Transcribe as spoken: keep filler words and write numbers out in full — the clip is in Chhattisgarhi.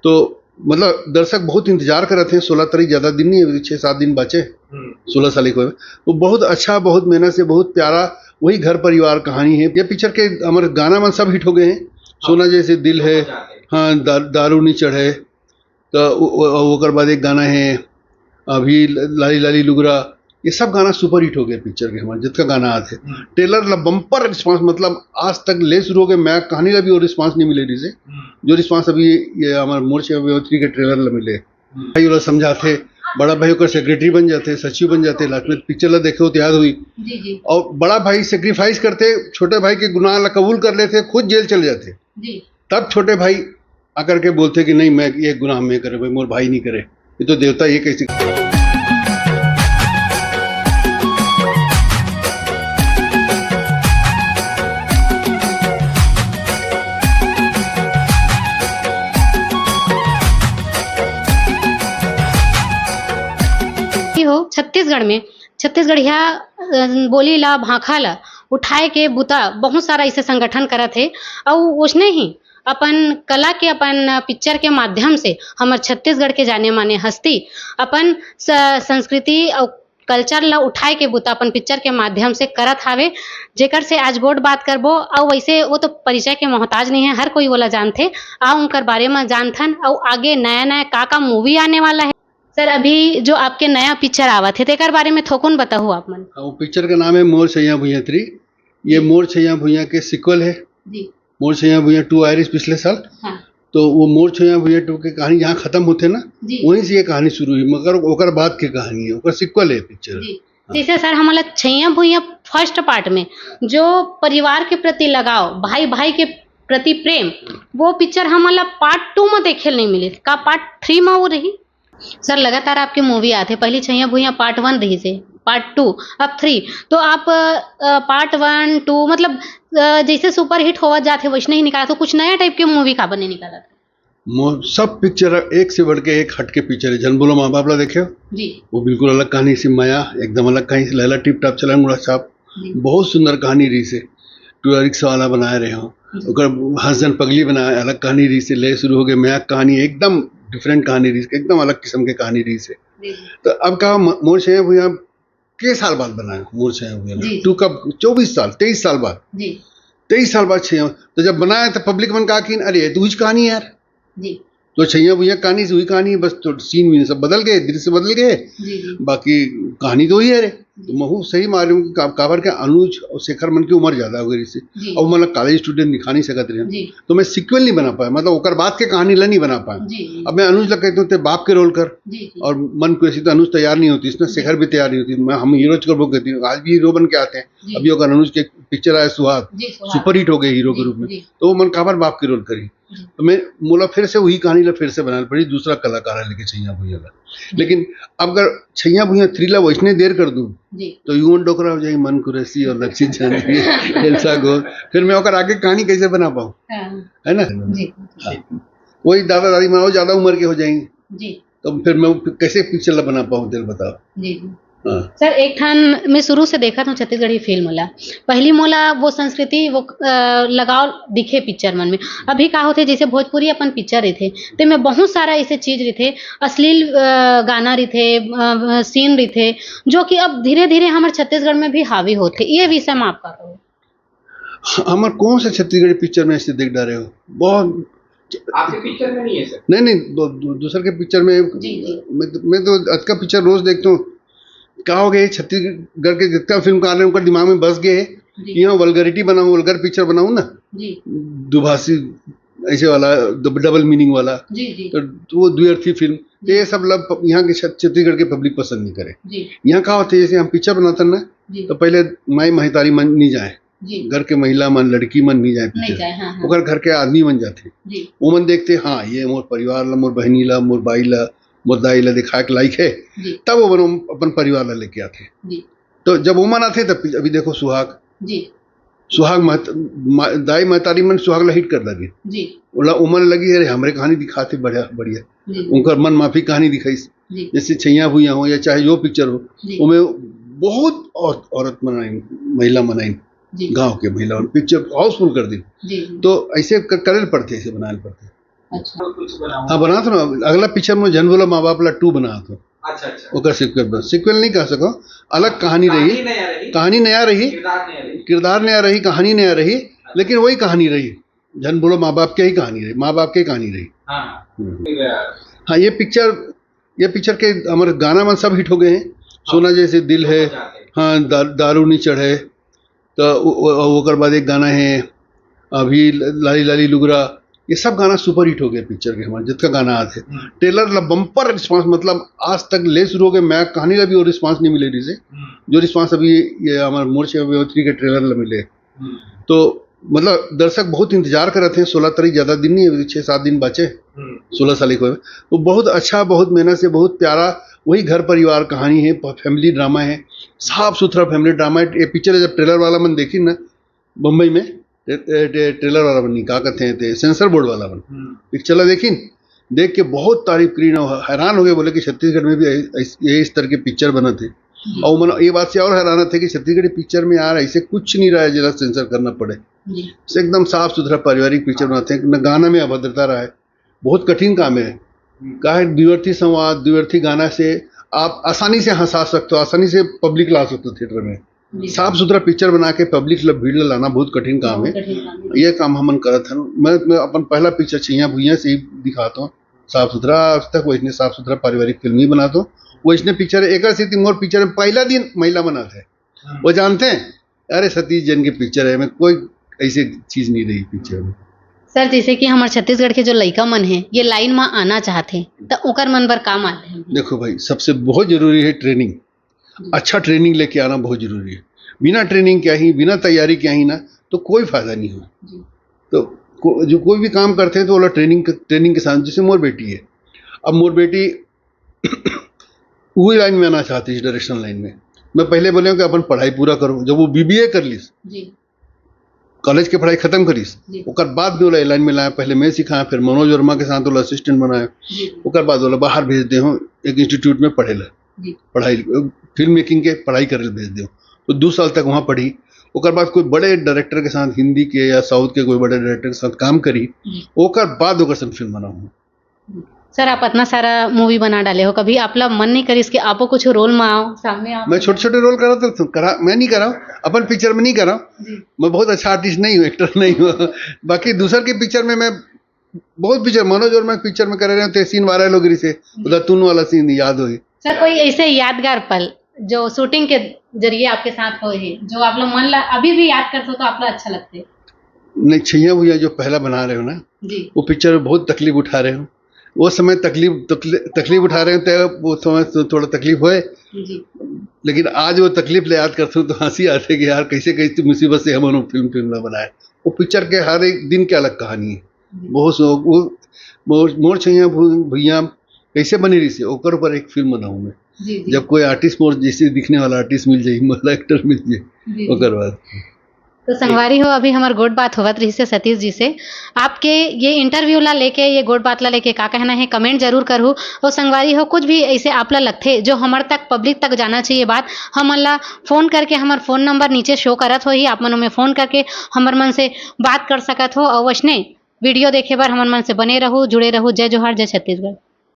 तो मतलब दर्शक बहुत इंतजार करत हे, सोलह तारीख ज्यादा दिन नहीं है, छह सात दिन बचे, हम्म। सोलह तारीख को। तो बहुत अच्छा, बहुत मेहनत से, बहुत प्यारा, वही घर परिवार कहानी है। ये पिक्चर के हमारे गाना मन सब हिट हो गए हैं। सोना जैसे दिल है, हाँ, दा-, दारू नहीं चढ़े, तो ओ-, ओ-, ओकर बाद एक गाना है अभी ल-, लाली लाली लुगरा, ये सब गाना सुपर हिट हो गए पिक्चर के, हमारे जितना गाना आते। हम्म। ट्रेलर ला बम्पर रिस्पांस, मतलब आज तक ले शुरू हो गए, मैं कहानी ला भी और रिस्पांस नहीं मिले रहिसे। हम्म। जो रिस्पांस अभी ये हमारे मोर छह अभिनेत्री के ट्रेलर ला मिले। हम्म। भाई वाला समझाते, बड़ा भाई ओकर सेक्रेटरी बन जाते, सचिव बन जाते, लास्ट में पिक्चर ला देखे हो तो याद हुई। जी, जी। और बड़ा भाई सेक्रीफाइस करते, छोटे भाई के गुनाह ला कबूल कर लेते, खुद जेल चले जाते। जी। तब छोटे भाई आकर के बोलते कि नहीं, मैं ये गुनाह मैं करे, भाई मोर भाई नहीं करे, ये तो देवता ये कैसे। हो छत्तीसगढ़ में छत्तीसगढ़िया अ, बोली ला, भाखा ला उठाए के बुता बहुत सारा ऐसे संगठन करत हे। अउ उसने ही अपन कला के, अपन पिक्चर के माध्यम से हमर छत्तीसगढ़ के जाने माने हस्ती अपन स-, संस्कृति अउ कल्चर ला उठाए के बुता अपन पिक्चर के माध्यम से करत हावे, जेकर से आज गोठ बात करबो। अउ वैसे वो तो परिचय के मोहताज नहीं है, हर कोई वोला जानथे। आ उनकर बारे में जानथन अउ आगे नया नया का का मूवी आने वाला है। सर, अभी जो आपके नया पिक्चर आवत है, तेकर बारे में थोकुन बताहू आप मन। हाँ, वो पिक्चर का नाम है मोर छैया भुइयां थ्री। ये मोर छैया भुइयां के सीक्वल है। जी। मोर छैया भुइयां टू आए रहिस पिछले साल। हाँ। तो वो मोर छैया भुइयां टू की कहानी जहाँ खत्म होते ना, जी। वहीं से ये कहानी शुरू हुई, मगर ओकर बाद की कहानी है, ओकर सीक्वल है पिक्चर। जी। हाँ। जैसे सर, हमला छैया भुइयां फर्स्ट पार्ट में जो परिवार के प्रति लगाव, भाई भाई के प्रति प्रेम, वो पिक्चर हमला पार्ट टू में देखे नहीं मिले, का पार्ट थ्री में वो रही? सर, लगातार आपके मूवी आते, पहली छैया भुइयां पार्ट वन रहिसे, पार्ट टू, अब थ्री, तो आप अ, पार्ट वन टू मतलब अ, जैसे सुपरहिट होवत जात है वैसने ही निकालत हो, कुछ नया टाइप के मूवी काबर नहीं निकालत? मो-, सब पिक्चर एक से बढ़ के एक हट के पिक्चर है। झन बोलो माँ बाप ला देखे हो? जी। वो बिल्कुल अलग कहानी से, माया एकदम अलग कहानी से, लैला टिप टॉप चला मुड़ा छाप, जी। बहुत सुंदर कहानी रहिसे। टूरा रिक्शा वाला बनाए रहे हो, जी। ओकर हंस जन पगली बनाए, अलग कहानी रहिसे, ले शुरू हो गए, मया कहानी एकदम डिफरेंट कहानी रहिसे, एकदम अलग किस्म के कहानी रहिसे। जी, जी। तो अब कहा म-, मोर छैया भुइयां के साल बाद बनाए मोर छैया भुइयां जी। टू, कब चौबीस साल, तेईस साल बाद। जी। तेईस साल बाद छैया, तो जब बनाया तो पब्लिक मन कहा कि अरे ये तो उहीच कहानी है यार। जी। तो छैया भुइयां कहानी से हुई कहानी, बस तो सीन वीन सब बदल गए, दृश्य बदल गए, जी, जी। बाकी कहानी तो वही है रे। जी। तो महू सही मालूम कि का-, काबर के अनुज और शेखर मन की उम्र ज्यादा हो गई रहिसे। जी। और मतलब कॉलेज स्टूडेंट दिखा नहीं सकत रहे। जी। तो मैं सीक्वल नहीं बना पाया, मतलब ओकर बाद के कहानी ला नहीं बना पाया। जी, जी। अब मैं अनुज ला कहता हूँ, "ते बाप के रोल कर।" जी, जी। और मन को ऐसी तो अनुज तैयार नहीं होती, इसमें जी। शेखर भी तैयार नहीं होती। मैं, हम हीरो करबो कहती हूँ, आज भी हीरो बन के आते हैं। जी। अभी अगर अनुज के पिक्चर आए सुहाग, जी, सुहाग। सुपरहिट हो गए हीरो के जी, रूप में, जी। तो वो मन काबर बाप के रोल करी? जी। तो मैं मोला फिर से वही कहानी ला फिर से बनाना पड़ी, दूसरा कलाकार है लेके छैया भुइयां ला। लेकिन अब अगर छैया भुइयां थ्री ला वैसने देर कर दूं, जी। तो युवन डोकरा हो जाएगी, मन कुरैशी और लक्षित जानी, एल्सा घोष, फिर मैं ओकर आगे कहानी कैसे बना पाऊँ? हाँ। है ना? जी। हाँ। वही दादा दादी माँ ज्यादा उम्र के हो जाएंगे। जी। तो फिर मैं कैसे पिक्चर ला बना पाऊँ, तेरे बताओ। जी, जी। हाँ। सर, एक ठान मैं शुरू से देखत हूँ छत्तीसगढ़ी फिल्म ला। पहली मोला वो संस्कृति, वो, अ, लगाव दिखे पिक्चर मन में। अभी का होथे, जैसे भोजपुरी अपन पिक्चर रहिथे, ते में बहुत सारा ऐसे चीज रहिथे, अश्लील, अ, गाना रहिथे, अ, सीन रहिथे, जो कि अब धीरे-धीरे हमर छत्तीसगढ़ में भी हावी होथे। ये विषय में आप का कहो? हमर कौन सा छत्तीसगढ़ी पिक्चर में ऐसे देख डारे हो? बहुत आपके पिक्चर में नहीं है सर? नहीं, नहीं, दू-, दू-, दूसर के पिक्चर में जी, जी। मैं तो, मैं तो अतका पिक्चर रोज देखता हूँ। क्या हो गया, ये छत्तीसगढ़ के जितना फिल्मकार हैं, उनका दिमाग में बस गए जी। कि यहाँ वल्गैरिटी बनाओ, वल्गर पिक्चर बनाओ ना। जी। दुभाषी ऐसे वाला, डब-, डबल मीनिंग वाला। जी, जी। तो, तो वो द्व्यर्थी फिल्म, जी। ये सब लब-, यहाँ के छ-, छत्तीसगढ़ के पब्लिक पसंद नहीं करे। जी। यहाँ का होता है, जैसे हम पिक्चर बनाते हैं ना, जी। तो पहले माई महतारी मन नहीं जाए, जी। घर के महिला मन, लड़की मन नहीं जाए नहीं पिक्चर। जाए, हाँ, हाँ। ओकर घर के आदमी मन जाथे। जी। वो मन देखते, हाँ, ये मोर परिवार ला, मोर बहनी ला, मोर बाई ला, मोर दाई ला दिखाए के लायक है। जी। तब वो मन अपन परिवार ला लेके आथे। जी। तो जब वो मन आथे, तब अभी देखो सुहाग। जी। सुहाग महत-, मा-, दाई महतारी मन सुहाग ला हिट कर लगे। जी। ओला, वो मन लगी, "अरे, हमरे कहानी दिखाथे, बढ़िया, बढ़िया।" जी। उनकर मन माफी कहानी दिखाइस। जी। जैसे छैया भुइयां हो या चाहे जो पिक्चर हो, जी। ओमे बहुत औरत, औरत मन आइन, महिला मन आइन, जी। गांव के महिला मन, पिक्चर हाउसफुल कर दी। जी, जी। तो ऐसे क-, करे ल पड़थे, ऐसे बनाए ल पड़थे। अच्छा। कुछ बनाऊं। हाँ, बनात हँव ना। अगला पिक्चर में झन भूला माँ बाप ला टू बनात हँव। अच्छा, अच्छा। ओकर सीक्वल बन, सीक्वल नहीं कह सकँव, अलग कहानी कहानी रही। नया रही। कहानी नया रही। किरदार नया रही। किरदार नया रही, कहानी नया रही, लेकिन वही कहानी रही। झन भूला माँ बाप के ही कहानी रही, माँ बाप के ही कहानी रही। हाँ। हम्म। ठीक है। हाँ, ये पिक्चर, ये पिक्चर के हमर गाना मन सब हिट हो गए हैं। सोना जैसे दिल है, हाँ, दा-, दारू नहीं चढ़े, तो ओ-, ओ-, ओकर बाद एक गाना है अभी ल-, लाली लाली लुगरा, ये सब गाना सुपर हिट हो गए पिक्चर के, हमारे जितका गाना आते। हम्म। ट्रेलर ला बम्पर रिस्पांस, मतलब आज तक ले शुरू हो गए, मैं कहानी ला भी और रिस्पांस नहीं मिले रहिसे, हम्म। जो रिस्पांस अभी ये हमारे मोर छइहाँ भुइयां थ्री के ट्रेलर ला मिले। हम्म। तो मतलब दर्शक बहुत इंतजार करत हे, सोलह तारीख ज्यादा दिन नहीं है, छह सात दिन बाचे, हम्म। सोलह तारीख को। वो बहुत अच्छा, बहुत मेहनत से, बहुत प्यारा, वही घर परिवार कहानी है, प-, फैमिली ड्रामा है, साफ सुथरा फैमिली ड्रामा है। ये पिक्चर जब ट्रेलर वाला मन देखी ना बम्बई में, टे-, टे-, टे-, ट्रेलर वाला मन नहीं, का कहते हैं, ते सेंसर बोर्ड वाला मन, हम्म। पिक्चर ला देखिन, देख के बहुत तारीफ करीन और हैरान हो गए, बोले कि छत्तीसगढ़ में भी ऐ-, ऐस-, ये इस तरह के पिक्चर बनत हे। हम्म। और मन ये बात से और हैरान थे कि छत्तीसगढ़ी पिक्चर में यार ऐसे कुछ नहीं रहा है जेला सेंसर करना पड़े। जी। एकदम साफ सुथरा पारिवारिक पिक्चर बनाते हैं, न गाना में अभद्रता रहा है, बहुत कठिन काम है। हम्म। काहे द्विअर्थी संवाद, द्विअर्थी गाना से आप आसानी से हंसा सकते हो, आसानी से पब्लिक ला सकते हो थिएटर में। जी। साफ सुथरा पिक्चर बना के पब्लिक ल-, भीड़ ल लाना बहुत कठिन काम बहुत है। कठिन काम है। ये काम हमन करत हन। मैं, मैं अपन पहला पिक्चर छइहाँ भुइयां से ही दिखात हँव, साफ सुथरा, आज तक वैसने साफ सुथरा पारिवारिक फिल्म ही बनात हँव। वैसने पिक्चर एक ऐसी थी, मोर पिक्चर में पहला दिन महिला बनात हे। हम्म। वो जानते हैं, अरे सतीश जैन की पिक्चर है, मैं कोई ऐसी चीज नहीं रही पिक्चर में। सर, जैसे कि हमर छत्तीसगढ़ के जो लइका मन हे, ये लाइन में आना चाहत हे, त ओकर मन बर का माध्यम हे? देखो भाई, सबसे बहुत जरूरी है ट्रेनिंग। जी। अच्छा ट्रेनिंग लेके आना बहुत जरूरी है। बिना ट्रेनिंग के ही, बिना तैयारी के ही ना, तो कोई फायदा नहीं हो। जी। तो को-, जो कोई भी काम करते हैं तो ओला ट्रेनिंग, ट्रेनिंग के साथ, जैसे मोर बेटी है, अब मोर बेटी वही लाइन में आना चाहती है, डायरेक्शन लाइन में। मैं पहले बोले हूँ कि अपन पढ़ाई पूरा करो, जब वो बीबीए कर लीस, जी। कॉलेज के पढ़ाई खत्म करीस, जी। ओकर बाद भी ओला ए लाइन में लाया। पहले मैं सिखाया, फिर मनोज वर्मा के साथ ओला असिस्टेंट बनाया, जी। ओकर बाद ओला बाहर भेज दे हूँ एक इंस्टीट्यूट में पढ़े ला, जी। पढ़ाई, फिल्म मेकिंग के पढ़ाई करे ला भेज दे हूँ। तो दो साल तक वहाँ पढ़ी। ओकर बाद कोई बड़े डायरेक्टर के साथ, हिंदी के या साउथ के कोई बड़े डायरेक्टर के साथ काम करी, जी। ओकर बाद ओकर संग फिल्म बनाऊँ। सर, आप इतना सारा मूवी बना डाले हो, कभी आपला मन नहीं करिस कि आपो कुछ रोल में आओ, सामने आओ? मैं छोटे-छोटे रोल करत रहता हूँ, करा, मैं नहीं करा हूँ, अपन पिक्चर में नहीं करा हूँ। जी। मैं बहुत अच्छा आर्टिस्ट नहीं हूँ, एक्टर नहीं हूँ। बाकी दूसर के पिक्चर में मैं बहुत पिक्चर, मनोज वर्मा के पिक्चर में करे रहे हूँ, ते सीन वायरल हो गई से, जी। उधर तून वाला सीन याद होई। सर, कोई ऐसे यादगार पल जो शूटिंग के जरिए आपके साथ होए हे, जो आप लोग मन ला अभी भी याद करते हो तो आप लोग अच्छा लगते? नहीं, छइहाँ भुइयां जो पहला बना रहे हो ना, जी। वो पिक्चर में बहुत तकलीफ उठा रहे हो। वो समय तकलीफ, तकली-, तकलीफ उठा रहे हो, तो वो समय तो थोड़ा तकलीफ होए। जी। लेकिन आज वो तकलीफ ले याद करते हो तो हंसी आते कि यार, कैसे, कैसे मुसीबत से हम लोग फिल्म, फिल्म ना बनाए। वो पिक्चर के हर एक दिन की अलग कहानी है। जी। बहुत सो-, वो मोर, मोर छइहाँ भु-, भुइयां कैसे बनी रही से, ओकर ऊपर एक फिल्म बनाऊं मैं। जी, जी। जब कोई आर्टिस्ट मोर जैसे दिखने वाला आर्टिस्ट मिल जाए, मतलब एक्टर मिल जाए, जी, जी। ओकर बाद। तो संगवारी हो, अभी हमार गोठ बात होवत रहिस हे सतीश जी से। आपके ये इंटरव्यू ला लेके, ये गोठ बात ला लेके का कहना है, कमेंट जरूर करहू। और संगवारी हो, कुछ भी ऐसे आप ला लगथे जो हमर तक, पब्लिक तक जाना चाहिए बात, हमन ला फोन करके, हमर फोन नंबर नीचे शो करत होही, आप मन ओमे फोन करके हमर मन से बात कर सकत हो। और वैसने वीडियो देखे बर हमर मन से बने रहू, जुड़े रहू। जय जोहार, जय छत्तीसगढ़।